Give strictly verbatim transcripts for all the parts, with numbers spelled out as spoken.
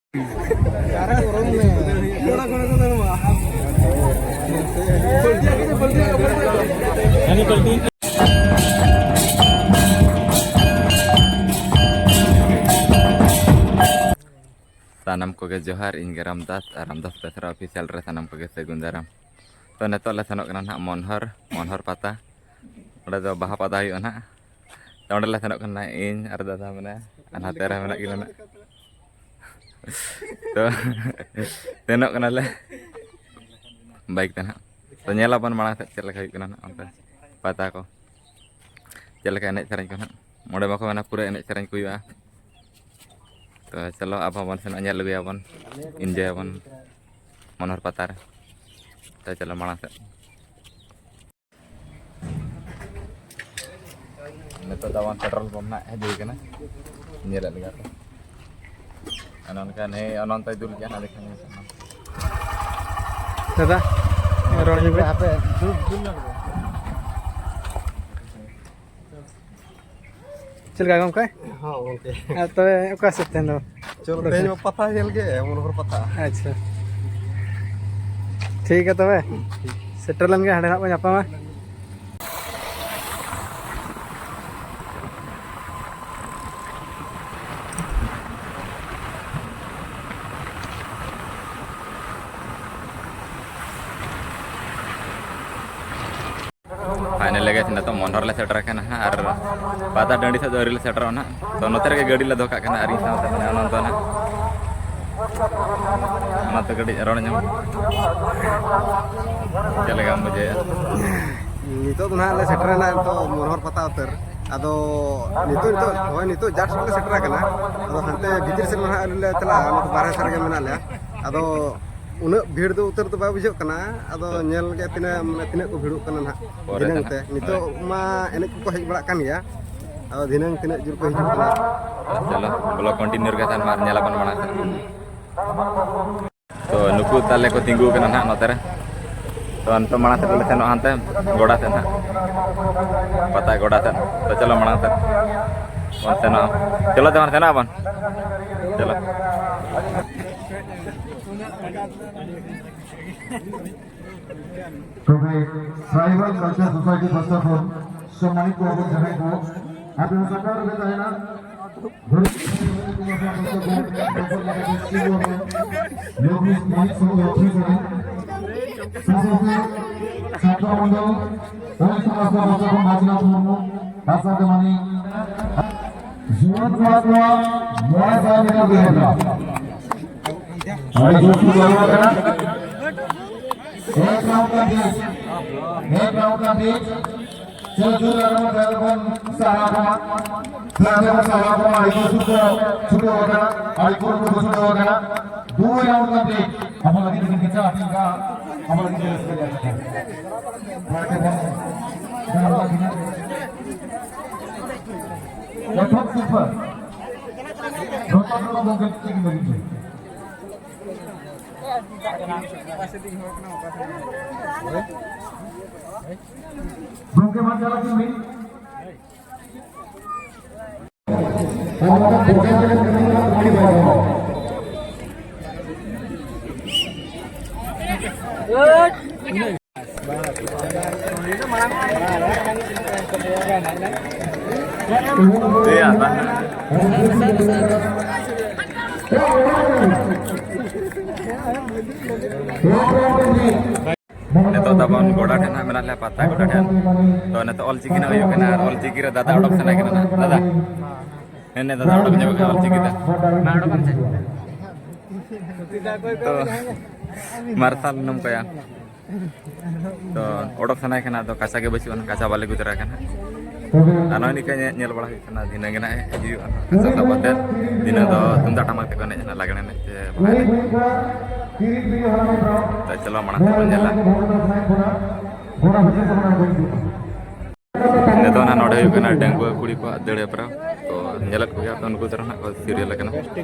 ᱥᱟᱱᱟᱢ ᱠᱚᱜᱮ ᱡᱚᱦᱟᱨ, ᱤᱧ ᱜᱮ ᱨᱟᱢᱫᱟᱥ, ᱟᱨ ᱨᱟᱢᱫᱟᱥ ᱵᱮᱥᱨᱟ ᱚᱯᱷᱤᱥᱤᱭᱟᱞ ᱨᱮ ᱥᱟᱱᱟᱢ ᱠᱚᱜᱮ ᱥᱟᱹᱜᱩᱱ ᱫᱟᱨᱟᱢ᱾ ᱛᱚ, ᱱᱤᱛᱚᱜ ᱞᱮ ᱥᱮᱱᱚᱜ ᱠᱟᱱᱟ ᱱᱟᱦᱟᱜ ᱢᱚᱱᱦᱚᱨ, ᱢᱚᱱᱦᱚᱨ ᱯᱟᱛᱟ᱾ ᱚᱸᱰᱮ ᱫᱚ ᱵᱟᱦᱟ ᱯᱟᱛᱟ ᱦᱩᱭᱩᱜᱼᱟ ᱱᱟᱦᱟᱜ᱾ ᱛᱚ, ᱚᱸᱰᱮ ᱞᱮ ᱥᱮᱱᱚᱜ ᱠᱟᱱᱟ, ᱤᱧ ᱟᱨ ᱫᱟᱫᱟ ᱢᱮᱱᱟᱭᱟ, ᱟᱨ ᱱᱟᱛᱮ ᱨᱮ ᱢᱮᱱᱟᱜ ᱠᱤᱱᱟ ᱱᱟᱦᱟᱜ᱾ ᱛᱚ, ᱥᱮᱱᱚᱜ ᱠᱟᱱᱟᱞᱮ ᱵᱟᱭᱤᱠ ᱛᱮ ᱱᱟᱦᱟᱜ᱾ ᱛᱚ, ᱧᱮᱞᱟᱵᱚᱱ ᱢᱟᱲᱟᱝ ᱥᱮᱫ ᱪᱮᱫ ᱞᱮᱠᱟ ᱦᱩᱭᱩᱜ ᱠᱟᱱᱟ ᱱᱟᱦᱟᱜ ᱚᱱᱛᱮ ᱯᱟᱛᱟ ᱠᱚ, ᱪᱮᱫ ᱞᱮᱠᱟ ᱮᱱᱮᱡ ᱥᱮᱨᱮᱧ ᱠᱚ ᱱᱟᱦᱟᱜ᱾ ᱚᱸᱰᱮ ᱢᱟᱠᱚ ᱢᱮᱱᱟ ᱯᱩᱨᱟᱹ ᱮᱱᱮᱡ ᱥᱮᱨᱮᱧ ᱠᱚ ᱦᱩᱭᱩᱜᱼᱟ᱾ ᱛᱚ, ᱪᱚᱞᱚ ᱟᱵᱚ ᱦᱚᱸᱵᱚᱱ ᱥᱮᱱᱚᱜᱼᱟ, ᱧᱮᱞ ᱟᱹᱜᱩᱭᱟᱵᱚᱱ, ᱤᱱᱡᱚᱭᱟᱵᱚᱱ ᱢᱚᱱᱦᱚᱨ ᱯᱟᱛᱟ ᱨᱮ᱾ ᱛᱚ, ᱪᱚᱞᱚ ᱢᱟᱲᱟᱝ ᱥᱮᱫ᱾ ᱱᱤᱛᱚᱜ ᱫᱚ ᱟᱵᱚ ᱯᱮᱴᱨᱳᱞ ᱯᱟᱢᱯ ᱱᱟᱜ ᱦᱮᱡ ᱦᱩᱭ ᱠᱟᱱᱟ, ᱧᱮᱞᱮᱫ ᱞᱮᱠᱟ ᱛᱮ᱾ ᱚᱱᱮ ᱚᱱᱠᱟ ᱱᱮ ᱚᱱᱚᱱᱛᱚᱭ ᱫᱩᱞ ᱜᱮᱭᱟ ᱱᱟᱜ, ᱫᱮᱠᱷᱟᱱ ᱧᱮᱞ ᱠᱟᱱᱟ᱾ ᱫᱟᱫᱟ, ᱨᱚᱲ ᱧᱚᱜ ᱢᱮ᱾ ᱦᱟᱯᱮ, ᱫᱩᱞ, ᱫᱩᱞ ᱧᱚᱜ ᱢᱮ᱾ ᱪᱮᱫ ᱞᱮᱠᱟ ᱜᱚᱢᱠᱮ? ᱦᱚᱸ ᱜᱚᱢᱠᱮ᱾ ᱟᱨ ᱛᱚᱵᱮ ᱚᱠᱟ ᱥᱮᱫ ᱛᱮᱦᱮᱧ ᱫᱚ? ᱪᱚᱞᱚ, ᱛᱮᱦᱮᱧ ᱢᱟ ᱯᱟᱛᱟ ᱧᱮᱞ ᱜᱮ, ᱢᱚᱱᱚᱦᱚᱨ ᱯᱟᱛᱟ᱾ ᱟᱪᱪᱷᱟ, ᱴᱷᱤᱠ ᱜᱮᱭᱟ ᱛᱚᱵᱮ, ᱥᱮᱴᱮᱨ ᱞᱮᱱ ᱜᱮ, ᱦᱟᱸᱰᱮ ᱱᱟᱜ ᱵᱚᱱ ᱧᱟᱯᱟᱢᱟ᱾ ᱯᱷᱟᱭᱱᱟᱞ ᱞᱮ ᱱᱤᱛᱚᱜ ᱢᱚᱱᱰᱚᱨ ᱞᱮ ᱥᱮᱴᱮᱨ ᱟᱠᱟᱱᱟ ᱦᱟᱸᱜ, ᱟᱨ ᱯᱟᱛᱟ ᱴᱟᱺᱰᱤ ᱥᱮᱫ ᱫᱚ ᱟᱹᱣᱨᱤ ᱞᱮ ᱥᱮᱴᱮᱨᱚᱜᱼᱟ ᱱᱟᱦᱟᱜ᱾ ᱛᱚ, ᱱᱚᱛᱮ ᱨᱮᱜᱮ ᱜᱟᱹᱰᱤ ᱞᱮ ᱫᱚᱦᱚ ᱠᱟᱜ ᱠᱟᱱᱟ, ᱟᱨ ᱤᱧ ᱥᱟᱶᱛᱮ ᱢᱮᱱᱟᱭᱟ ᱚᱱᱚᱱᱛᱚ ᱱᱟᱦᱟᱜ᱾ ᱚᱱᱟᱛᱮ ᱠᱟᱹᱴᱤᱡ ᱨᱚᱲ ᱧᱚᱜ ᱪᱮᱫ ᱞᱮᱠᱟᱢ ᱵᱩᱡᱷᱟᱹᱣᱮᱫᱼᱟ? ᱱᱤᱛᱚᱜ ᱫᱚ ᱱᱟᱦᱟᱜ ᱞᱮ ᱥᱮᱴᱮᱨᱮᱱᱟ ᱱᱤᱛᱚᱜ ᱢᱚᱱᱚᱦᱚᱨ ᱯᱟᱛᱟ ᱩᱛᱟᱹᱨ᱾ ᱟᱫᱚ ᱱᱤᱛᱚᱜ, ᱱᱤᱛᱚᱜ, ᱦᱳᱭ, ᱱᱤᱛᱚᱜ just ᱞᱮ ᱥᱮᱴᱮᱨ ᱟᱠᱟᱱᱟ᱾ ᱟᱫᱚ ᱦᱟᱱᱛᱮ ᱵᱷᱤᱛᱤᱨ ᱥᱮᱫ ᱢᱟ ᱱᱟᱦᱟᱜ ᱟᱹᱣᱨᱤ ᱞᱮ ᱪᱟᱞᱟᱜᱼᱟ, ᱱᱚᱛᱮ ᱵᱟᱨᱦᱮ ᱥᱮᱫ ᱨᱮᱜᱮ ᱢᱮᱱᱟᱜ ᱞᱮᱭᱟ᱾ ᱟᱫᱚ ᱩᱱᱟᱹᱜ ᱵᱷᱤᱲ ᱫᱚ ᱩᱛᱟᱹᱨ ᱫᱚ ᱵᱟᱭ ᱵᱩᱡᱷᱟᱹᱜ ᱠᱟᱱᱟ᱾ ᱟᱫᱚ ᱧᱮᱞ ᱜᱮ ᱛᱤᱱᱟᱹᱜ, ᱢᱟᱱᱮ, ᱛᱤᱱᱟᱹᱜ ᱠᱚ ᱵᱷᱤᱲᱚᱜ ᱠᱟᱱᱟ ᱱᱟᱦᱟᱜ ᱯᱚᱨᱮ ᱫᱷᱤᱱᱟᱹᱝ ᱛᱮ ᱛᱮ᱾ ᱱᱟᱦᱟᱜ᱾ ᱱᱤᱛᱚᱜ ᱦᱳᱭ᱾ ᱢᱟ ᱮᱱᱮᱡ ᱠᱚᱠᱚ ᱦᱮᱡ ᱵᱟᱲᱟᱜ ᱠᱟᱱ ᱜᱮᱭᱟ᱾ ᱟᱫᱚ ᱫᱷᱤᱱᱟᱹᱝ ᱛᱤᱱᱟᱹᱜ ᱡᱳᱨ ᱠᱚ ᱦᱤᱡᱩᱜ ᱠᱟᱱᱟ᱾ ᱪᱚᱞᱚ, ᱵᱚᱞᱚ continue ᱨᱮᱜᱮ ᱛᱟᱦᱮᱱ ᱢᱟ, ᱟᱨ ᱧᱮᱞᱟᱵᱚᱱ ᱢᱟᱲᱟᱝ ᱥᱮᱫ᱾ ᱛᱚ, ᱱᱩᱠᱩ ᱛᱟᱞᱮ ᱠᱚ ᱛᱤᱸᱜᱩ ᱠᱟᱱᱟ ᱱᱟᱦᱟᱜ ᱱᱚᱛᱮ ᱨᱮ᱾ ᱛᱚ, ᱱᱤᱛᱚᱜ ᱢᱟᱲᱟᱝ ᱥᱮᱫ ᱞᱮ ᱥᱮᱱᱚᱜᱼᱟ, ᱦᱟᱱᱛᱮ ᱜᱚᱰᱟ ᱥᱮᱫ ᱱᱟᱦᱟᱜ, ᱯᱟᱛᱟ ᱜᱚᱰᱟ ᱥᱮᱫ᱾ ᱛᱚ, ᱪᱚᱞᱚ ᱢᱟᱲᱟᱝ ᱥᱮᱫ ᱵᱚᱱ ᱥᱮᱱᱚᱜᱼᱟ᱾ ᱪᱚᱞᱚ, ᱛᱮ ᱵᱚᱱ ᱥᱮᱱᱚᱜᱼᱟ ᱵᱚᱱ᱾ ᱪᱚᱞᱚ᱾ ᱛᱚᱵᱮ ᱴᱨᱟᱭᱵᱟᱞ ᱠᱟᱞᱪᱟᱨ ᱥᱳᱥᱟᱭᱴᱤ ᱯᱟᱥᱴᱟ ᱠᱷᱚᱱ ᱥᱚᱢᱢᱟᱱᱤᱛ ᱠᱚᱣᱟ ᱵᱚᱱ ᱡᱟᱦᱟᱸᱭ ᱠᱚ, ᱟᱯᱮ ᱦᱚᱸ ᱥᱟᱯᱲᱟᱣ ᱨᱮᱜᱮ ᱛᱟᱦᱮᱱᱟ᱾ ᱜᱷᱟᱹᱲᱤᱡ ᱥᱟᱶ ᱥᱟᱶᱛᱮ ᱥᱟᱶᱛᱮ ᱪᱷᱟᱛᱨᱚ ᱢᱚᱱᱰᱚᱞ, ᱚᱞ ᱥᱚᱢᱟᱡᱽ ᱠᱚ ᱯᱟᱥᱴᱟ ᱠᱷᱚᱱ ᱵᱟᱡᱽᱱᱟ ᱢᱩᱨᱢᱩ, ᱛᱟᱨ ᱥᱟᱶᱛᱮ ᱢᱟᱱᱤ ᱡᱩᱣᱟᱹᱱ ᱠᱚᱲᱟ ᱠᱚᱣᱟᱜ ᱢᱚᱬᱮ ᱥᱟᱭ ᱢᱤᱴᱟᱨ ᱫᱟᱹᱲ ᱦᱮᱯᱨᱟᱣ᱾ ᱟᱹᱰᱤ ᱡᱳᱨ ᱠᱚ ᱜᱚᱲᱚ ᱠᱟᱱᱟ᱾ ᱮᱠ ᱨᱟᱣᱩᱱᱰ ᱠᱚᱢᱯᱞᱤᱴ᱾ ᱮᱠ ᱨᱟᱣᱩᱱᱰ ᱠᱚᱢᱯᱞᱤᱴ᱾ ᱪᱚᱞᱚ ᱡᱳᱨ ᱫᱟᱨᱟᱢ ᱛᱮ ᱵᱚᱱ ᱥᱟᱨᱦᱟᱣ ᱠᱚᱣᱟ᱾ ᱛᱮ ᱵᱚᱱ ᱥᱟᱨᱦᱟᱣ ᱠᱚᱣᱟ᱾ ᱟᱹᱰᱤ ᱡᱳᱨ ᱠᱚ ᱪᱷᱩᱴᱟᱹᱣ ᱟᱠᱟᱱᱟ᱾ ᱟᱹᱰᱤ ᱠᱩᱨᱩᱢᱩᱴᱩ ᱠᱚ ᱪᱷᱩᱴᱟᱹᱣ ᱟᱠᱟᱱᱟ᱾ ᱫᱩᱭ ᱨᱟᱣᱩᱱᱰ ᱠᱚᱢᱯᱞᱤᱴ᱾ ᱟᱵᱚ ᱞᱟᱹᱜᱤᱫ ᱛᱮ ᱠᱤᱪᱷᱩ ᱟᱹᱰᱤ ᱜᱟᱱ ᱟᱵᱚ ᱞᱟᱹᱜᱤᱫ ᱛᱮ ᱨᱟᱹᱥᱠᱟᱹ ᱨᱮᱭᱟᱜ ᱠᱟᱛᱷᱟ᱾ ᱚᱱᱟᱛᱮ ᱵᱚᱱ ᱥᱟᱨᱦᱟᱣ ᱠᱤᱱᱟ᱾ ᱮᱛᱚᱦᱚᱵ ᱥᱤᱨᱯᱷᱟᱹ ᱡᱚᱛᱚ ᱦᱚᱲ ᱜᱚᱢᱠᱮ ᱪᱮᱫ ᱞᱟᱹᱜᱤᱫ ᱛᱮ? ᱜᱚᱢᱠᱮ, ᱢᱟ ᱪᱟᱞᱟᱜ ᱠᱤᱱ ᱵᱤᱱ᱾ ᱟᱨ ᱱᱚᱰᱮ ᱯᱨᱚᱪᱟᱨ ᱨᱮ ᱠᱟᱹᱢᱤ ᱦᱚᱨᱟ ᱠᱚ ᱟᱹᱰᱤ ᱵᱟᱭ ᱜᱟᱱᱚᱜᱼᱟ᱾ ᱱᱤᱛᱚᱜ ᱫᱚ ᱟᱵᱚ ᱜᱚᱰᱟ ᱴᱷᱮᱱ ᱦᱟᱸᱜ ᱢᱮᱱᱟᱜ ᱞᱮᱭᱟ, ᱯᱟᱛᱟ ᱜᱚᱰᱟ ᱴᱷᱮᱱ᱾ ᱛᱚ, ᱱᱤᱛᱚᱜ ᱚᱞ ᱪᱤᱠᱤ ᱱᱟᱜ ᱦᱩᱭᱩᱜ ᱠᱟᱱᱟ, ᱟᱨ ᱚᱞ ᱪᱤᱠᱤ ᱨᱮ ᱫᱟᱫᱟ ᱚᱰᱚᱠ ᱥᱟᱱᱟᱭ ᱠᱟᱱᱟ ᱱᱟᱜ᱾ ᱫᱟᱫᱟ, ᱦᱮᱸ, ᱱᱤᱛᱚᱜ ᱫᱚ ᱚᱰᱚᱠ ᱧᱚᱜ ᱠᱟᱱᱟ ᱚᱞ ᱪᱤᱠᱤ ᱛᱮ᱾ ᱢᱟ ᱚᱰᱚᱠ ᱟᱢ ᱥᱮ᱾ ᱛᱚ, ᱢᱟᱨᱥᱟᱞ ᱱᱚᱝᱠᱟᱭᱟ᱾ ᱛᱚ, ᱚᱰᱚᱠ ᱥᱟᱱᱟᱭᱮ ᱠᱟᱱᱟ, ᱟᱫᱚ ᱠᱟᱸᱪᱟ ᱜᱮ ᱵᱟᱹᱪᱩᱜᱼᱟ, ᱠᱟᱸᱪᱟ ᱵᱟᱞᱮ ᱜᱩᱡᱽᱨᱟ ᱠᱟᱱᱟ᱾ ᱟᱨ ᱱᱚᱜᱼᱚᱭ ᱱᱤᱝᱠᱟᱹ ᱧᱮ-, ᱧᱮᱞ ᱵᱟᱲᱟ ᱦᱩᱭᱩᱜ ᱠᱟᱱᱟ, ᱫᱷᱤᱱᱟᱹᱝ ᱜᱮ ᱱᱟᱜ ᱦᱤᱡᱩᱜᱼᱟ ᱠᱟᱸᱪᱟ ᱥᱟᱵ ᱠᱟᱛᱮ᱾ ᱫᱷᱤᱱᱟᱹᱝ ᱫᱚ ᱛᱩᱢᱫᱟᱜ ᱴᱟᱢᱟᱠ ᱛᱮᱠᱚ ᱮᱱᱮᱡ ᱠᱟᱱᱟ, ᱞᱟᱜᱽᱬᱮ ᱮᱱᱮᱡ ᱥᱮ ᱵᱟᱦᱟ ᱮᱱᱮᱡ᱾ ᱛᱚ, ᱪᱚᱞᱚ ᱢᱟᱲᱟᱝ ᱛᱮᱵᱚᱱ ᱧᱮᱞᱟ᱾ ᱱᱤᱛᱚᱜ ᱱᱟᱜ ᱱᱚᱰᱮ ᱦᱩᱭᱩᱜ ᱠᱟᱱᱟ ᱰᱟᱺᱜᱩᱣᱟᱹ ᱠᱩᱲᱤ ᱠᱚᱣᱟᱜ ᱫᱟᱹᱲ ᱦᱮᱯᱨᱟᱣ᱾ ᱛᱚ, ᱧᱮᱞᱮᱫ ᱠᱚᱜᱮᱭᱟ ᱯᱮ, ᱩᱱᱠᱩ ᱫᱚ ᱱᱟᱜ ᱠᱚ ᱥᱤᱨᱤᱭᱟᱞ ᱟᱠᱟᱱᱟ,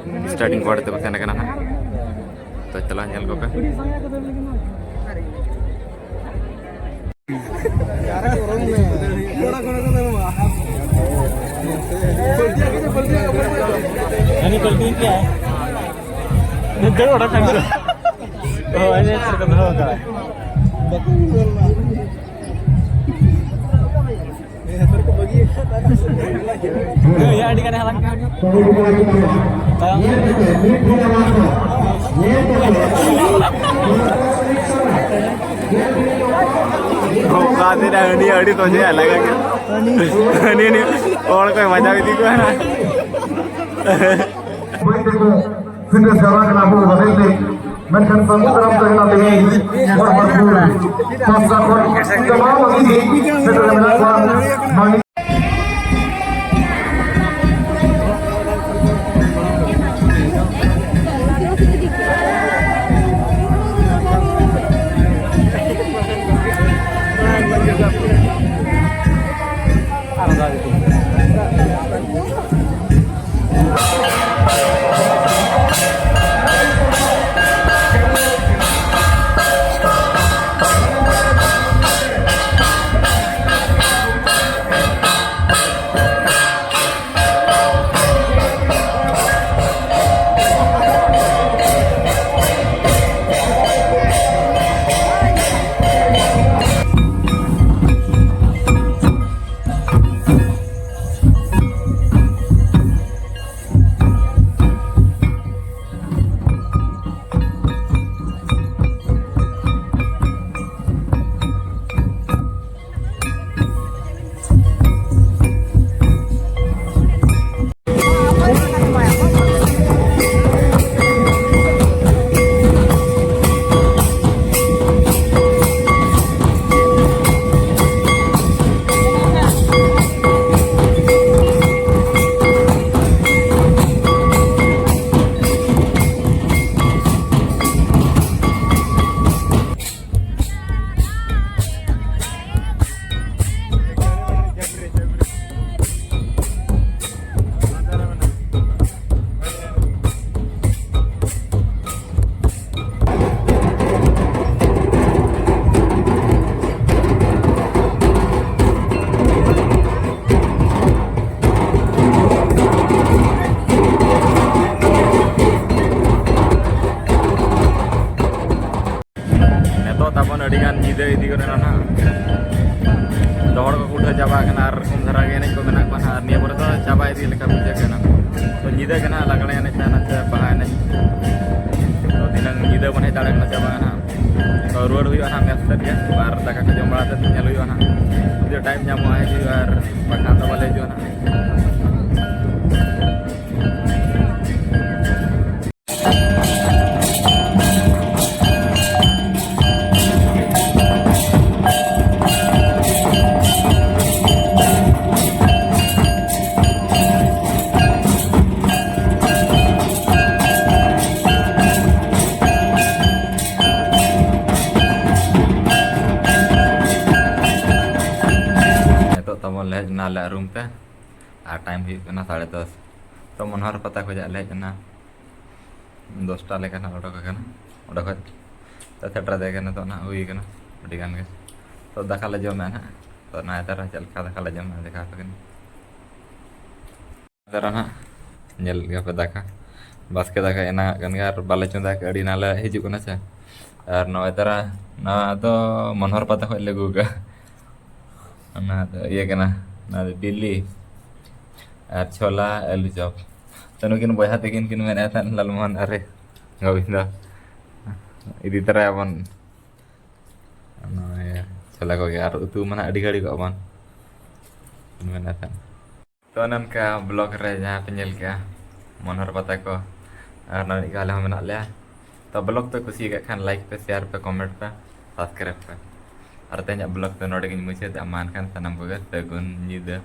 ᱥᱴᱟᱨᱴᱤᱝ ᱯᱚᱭᱮᱱᱴ ᱛᱮᱠᱚ ᱥᱮᱱ ᱟᱠᱟᱱᱟ ᱱᱟᱜ᱾ ᱛᱚ, ᱪᱟᱞᱟᱣ ᱧᱮᱞ ᱠᱚᱯᱮ᱾ ᱟᱹᱰᱤ ᱯᱟᱹᱞᱴᱤ ᱜᱮᱭᱟ᱾ ᱫᱟᱹᱲ ᱚᱰᱚᱠ ᱠᱟᱱ ᱫᱚ᱾ ᱦᱳᱭ, ᱮᱱᱮᱡ ᱥᱮᱨᱮᱧ ᱠᱚ ᱫᱚᱦᱚ ᱠᱟᱜᱼᱟ᱾ ᱦᱳᱭ, ᱟᱹᱰᱤ ᱜᱟᱱᱮ ᱦᱟᱞᱟᱝ ᱠᱟᱜᱼᱟ᱾ ᱛᱟᱭᱚᱢ᱾ ᱚᱠᱟ ᱫᱤᱱ ᱦᱟᱹᱱᱤ ᱟᱹᱰᱤ ᱛᱚᱡᱮ ᱟᱞᱟᱜᱟ ᱜᱮ᱾ ᱦᱟᱹᱱᱤ, ᱦᱟᱹᱱᱤ ᱦᱚᱲ ᱠᱚᱭ ᱢᱟᱡᱟᱣ ᱤᱫᱤ ᱠᱚᱣᱟ᱾ ᱵᱟᱹᱭ ᱛᱮᱠᱚ ᱥᱤᱸᱜᱟᱹᱲ ᱡᱟᱣᱨᱟ ᱠᱟᱱᱟ ᱟᱵᱚ ᱵᱟᱵᱮᱱ ᱛᱮ, ᱢᱮᱱᱠᱷᱟᱱ ᱥᱟᱹᱜᱩᱱ ᱫᱟᱨᱟᱢ ᱛᱟᱦᱮᱱᱟ ᱛᱮᱦᱮᱧ ᱦᱚᱲ ᱵᱟᱠᱷᱳᱞ ᱯᱟᱥᱴᱟ ᱠᱷᱚᱱ ᱛᱟᱢᱟᱢ ᱢᱟᱹᱡᱷᱤ ᱥᱮᱴᱮᱨ ᱢᱮᱱᱟᱜ ᱠᱚᱣᱟ᱾ ᱢᱟᱹᱱᱤᱡ ᱠᱟᱱᱟ ᱱᱟᱦᱟᱜ᱾ ᱡᱚᱛᱚ ᱦᱚᱲ ᱠᱚ ᱩᱴᱷᱟᱹᱣ ᱪᱟᱵᱟ ᱟᱠᱟᱱᱟ ᱟᱨ ᱠᱚᱢ ᱫᱷᱟᱨᱟ ᱜᱮ ᱮᱱᱮᱡ ᱠᱚ ᱢᱮᱱᱟᱜ ᱠᱚᱣᱟ ᱱᱟᱦᱟᱜ᱾ ᱟᱨ ᱱᱤᱭᱟᱹ ᱯᱚᱨᱮ ᱫᱚ ᱪᱟᱵᱟ ᱤᱫᱤ ᱞᱮᱠᱟ ᱵᱩᱡᱷᱟᱹᱜ ᱠᱟᱱᱟ᱾ ᱛᱚ ᱧᱤᱫᱟᱹ ᱜᱮ ᱱᱟᱦᱟᱜ ᱞᱟᱜᱽᱬᱮ ᱮᱱᱮᱡ ᱛᱟᱦᱮᱱᱟ ᱥᱮ ᱵᱟᱦᱟ ᱮᱱᱮᱡ, ᱛᱚ ᱫᱷᱤᱱᱟᱹᱝ ᱧᱤᱫᱟᱹ ᱵᱚᱱ ᱦᱮᱡ ᱫᱟᱲᱮᱭᱟᱜ ᱠᱟᱱᱟ ᱪᱟᱵᱟ ᱱᱟᱦᱟᱜ᱾ ᱛᱚ ᱨᱩᱣᱟᱹᱲ ᱦᱩᱭᱩᱜᱼᱟ ᱱᱟᱦᱟᱜ ᱢᱮᱥ ᱥᱮᱫ ᱜᱮ, ᱟᱨ ᱫᱟᱠᱟ ᱠᱚ ᱡᱚᱢ ᱵᱟᱲᱟ ᱠᱟᱛᱮ ᱧᱮᱞ ᱦᱩᱭᱩᱜᱼᱟ ᱱᱟᱦᱟᱜ᱾ ᱡᱩᱫᱤ ᱴᱟᱭᱤᱢ ᱧᱟᱢᱚᱜᱼᱟ ᱦᱤᱡᱩᱜ ᱦᱩᱭᱩᱜᱼᱟ, ᱟᱨ ᱵᱟᱠᱷᱟᱱ ᱫᱚ ᱵᱟᱞᱮ ᱦᱤᱡᱩᱜᱼᱟ ᱱᱟᱦᱟᱜ᱾ ᱱᱤᱛᱚᱜ ᱛᱟᱵᱚᱱ ᱞᱮ ᱦᱮᱡ ᱮᱱᱟ ᱟᱞᱮᱭᱟᱜ ᱨᱩᱢ ᱛᱮ, ᱟᱨ ᱴᱟᱭᱤᱢ ᱦᱩᱭᱩᱜ ᱠᱟᱱᱟ ᱥᱟᱲᱮ ᱫᱚᱥ᱾ ᱛᱚ ᱢᱚᱱᱳᱦᱚᱨ ᱯᱟᱛᱟ ᱠᱷᱚᱱᱟᱜ ᱞᱮ ᱦᱮᱡ ᱮᱱᱟ, ᱫᱚᱥᱴᱟ ᱞᱮᱠᱟ ᱱᱟᱜ ᱚᱰᱚᱠ ᱟᱠᱟᱱᱟ᱾ ᱚᱸᱰᱮ ᱠᱷᱚᱱ ᱛᱚ ᱥᱮᱴᱮᱨ ᱛᱮᱜᱮ ᱱᱤᱛᱚᱜ ᱱᱟᱜ ᱦᱩᱭ ᱠᱟᱱᱟ ᱟᱹᱰᱤ ᱜᱟᱱ ᱜᱮ᱾ ᱛᱚ ᱫᱟᱠᱟ ᱞᱮ ᱡᱚᱢᱟ ᱱᱟᱜ, ᱛᱚ ᱱᱟᱭ ᱛᱟᱨᱟ ᱪᱮᱫ ᱞᱮᱠᱟ ᱫᱟᱠᱟ ᱞᱮ ᱡᱚᱢᱟ ᱫᱮᱠᱷᱟᱣ ᱟᱯᱮ ᱠᱟᱹᱱᱟᱹᱧ᱾ ᱛᱟᱨᱟ ᱱᱟᱜ ᱧᱮᱞ ᱜᱮᱭᱟ ᱯᱮ ᱫᱟᱠᱟ, ᱵᱟᱥᱠᱮ ᱫᱟᱠᱟ ᱮᱱᱟᱜ ᱠᱟᱱ ᱜᱮᱭᱟ, ᱟᱨ ᱵᱟᱞᱮ ᱪᱚᱸᱫᱟ ᱠᱟᱜᱼᱟ, ᱟᱹᱰᱤ ᱱᱟᱞᱮ ᱦᱤᱡᱩᱜ ᱠᱟᱱᱟ ᱥᱮ᱾ ᱟᱨ ᱱᱚᱜᱼᱚᱭ ᱛᱟᱨᱟ ᱱᱚᱣᱟ ᱫᱚ ᱢᱚᱱᱳᱦᱚᱨ ᱯᱟᱛᱟ ᱠᱷᱚᱱ ᱞᱮ ᱟᱹᱜᱩ ᱠᱟᱜᱼᱟ᱾ ᱚᱱᱟ ᱫᱚ ᱤᱭᱟᱹ ᱠᱟᱱᱟ, ᱚᱱᱟ ᱫᱚ ᱵᱤᱞᱤ ᱟᱨ ᱪᱷᱳᱞᱟ ᱟᱹᱞᱩ ᱪᱚᱯ᱾ ᱛᱚ ᱱᱩᱠᱤᱱ ᱵᱚᱭᱦᱟ ᱛᱟᱹᱠᱤᱱ ᱠᱤᱱ ᱢᱮᱱᱮᱫ ᱛᱟᱦᱮᱸᱫ, ᱞᱟᱞᱢᱳᱦᱚᱱ ᱟᱨᱮ ᱜᱳᱵᱤᱱᱫᱚ, ᱤᱫᱤ ᱛᱚᱨᱟᱭᱟᱵᱚᱱ ᱱᱚᱜᱼᱚᱭ ᱪᱷᱳᱞᱟ ᱠᱚᱜᱮ, ᱟᱨ ᱩᱛᱩ ᱢᱟ ᱱᱟᱜ ᱟᱹᱰᱤ ᱜᱷᱟᱹᱲᱤ ᱠᱚᱜ ᱵᱚᱱ ᱢᱮᱱᱮᱫ ᱛᱟᱦᱮᱸᱫ᱾ ᱛᱚ ᱚᱱᱮ ᱚᱱᱠᱟ ᱵᱞᱚᱜ ᱨᱮ ᱡᱟᱦᱟᱸ ᱯᱮ ᱧᱮᱞ ᱠᱮᱜᱼᱟ ᱢᱚᱱᱳᱦᱚᱨ ᱯᱟᱛᱟ ᱠᱚ, ᱟᱨ ᱱᱚᱜᱼᱚᱭ ᱱᱤᱡ ᱟᱞᱮ ᱦᱚᱸ ᱢᱮᱱᱟᱜ ᱞᱮᱭᱟ᱾ ᱛᱚ ᱵᱞᱚᱜ ᱯᱮ ᱠᱩᱥᱤᱭᱟᱠᱟᱫ ᱠᱷᱟᱱ ᱞᱟᱭᱤᱠ ᱯᱮ, ᱥᱮᱭᱟᱨ ᱯᱮ, ᱠᱚᱢᱮᱱᱴ ᱯᱮ, ᱥᱟᱵᱥᱠᱨᱟᱭᱤᱵ ᱯᱮ᱾ ᱟᱨ ᱛᱮᱦᱮᱧᱟᱜ ᱵᱞᱚᱜ ᱫᱚ ᱱᱚᱰᱮ ᱜᱤᱧ ᱢᱩᱪᱟᱹᱫᱟ᱾ ᱢᱟ ᱮᱱᱠᱷᱟᱱ ᱥᱟᱱᱟᱢ ᱠᱚᱜᱮ ᱥᱟᱹᱜᱩᱱ ᱧᱤᱫᱟᱹ᱾